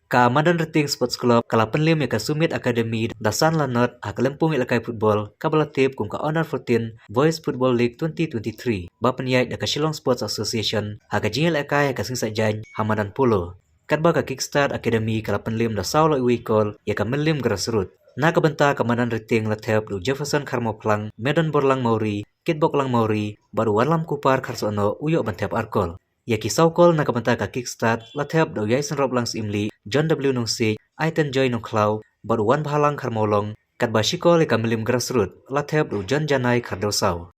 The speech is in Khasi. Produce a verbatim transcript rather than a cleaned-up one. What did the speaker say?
Ka Madan Riting Sports Club ka la pynliem ïa ka Sumit Academy da san la not ha ka lympung ïalehkai football kaba la tip kum ka Under fourteen Boys Football League twenty twenty-three ba pynïaid da ka Shillong Sports Association ha ka jingïalehkai ha ka Sing Saitjaiñ ha madan Polo. Katba ka Kickstart Academy ka la pynliem da saw la wei kol ïa ka mylliem grassroot. Na ka bynta ka Madan Riting la thep da u Jefferson Kharmawphlang, Medon Borlang Mawri, Kitbok Lang Mawri bad u Wanlam Kupar Kharsohnoh u ïoh ban thep ar kol. Ïa ki saw kol na ka bynta ka Kickstart la thep da u Ïaisynroplang Syiemlieh, John W Nongsiej, Aiten Joy Nongkhlaw bad u Wanbhalang Kharmawlong, katba shi kol ïa ka mylliem grassroot la thep da u John Janai Khardewsaw.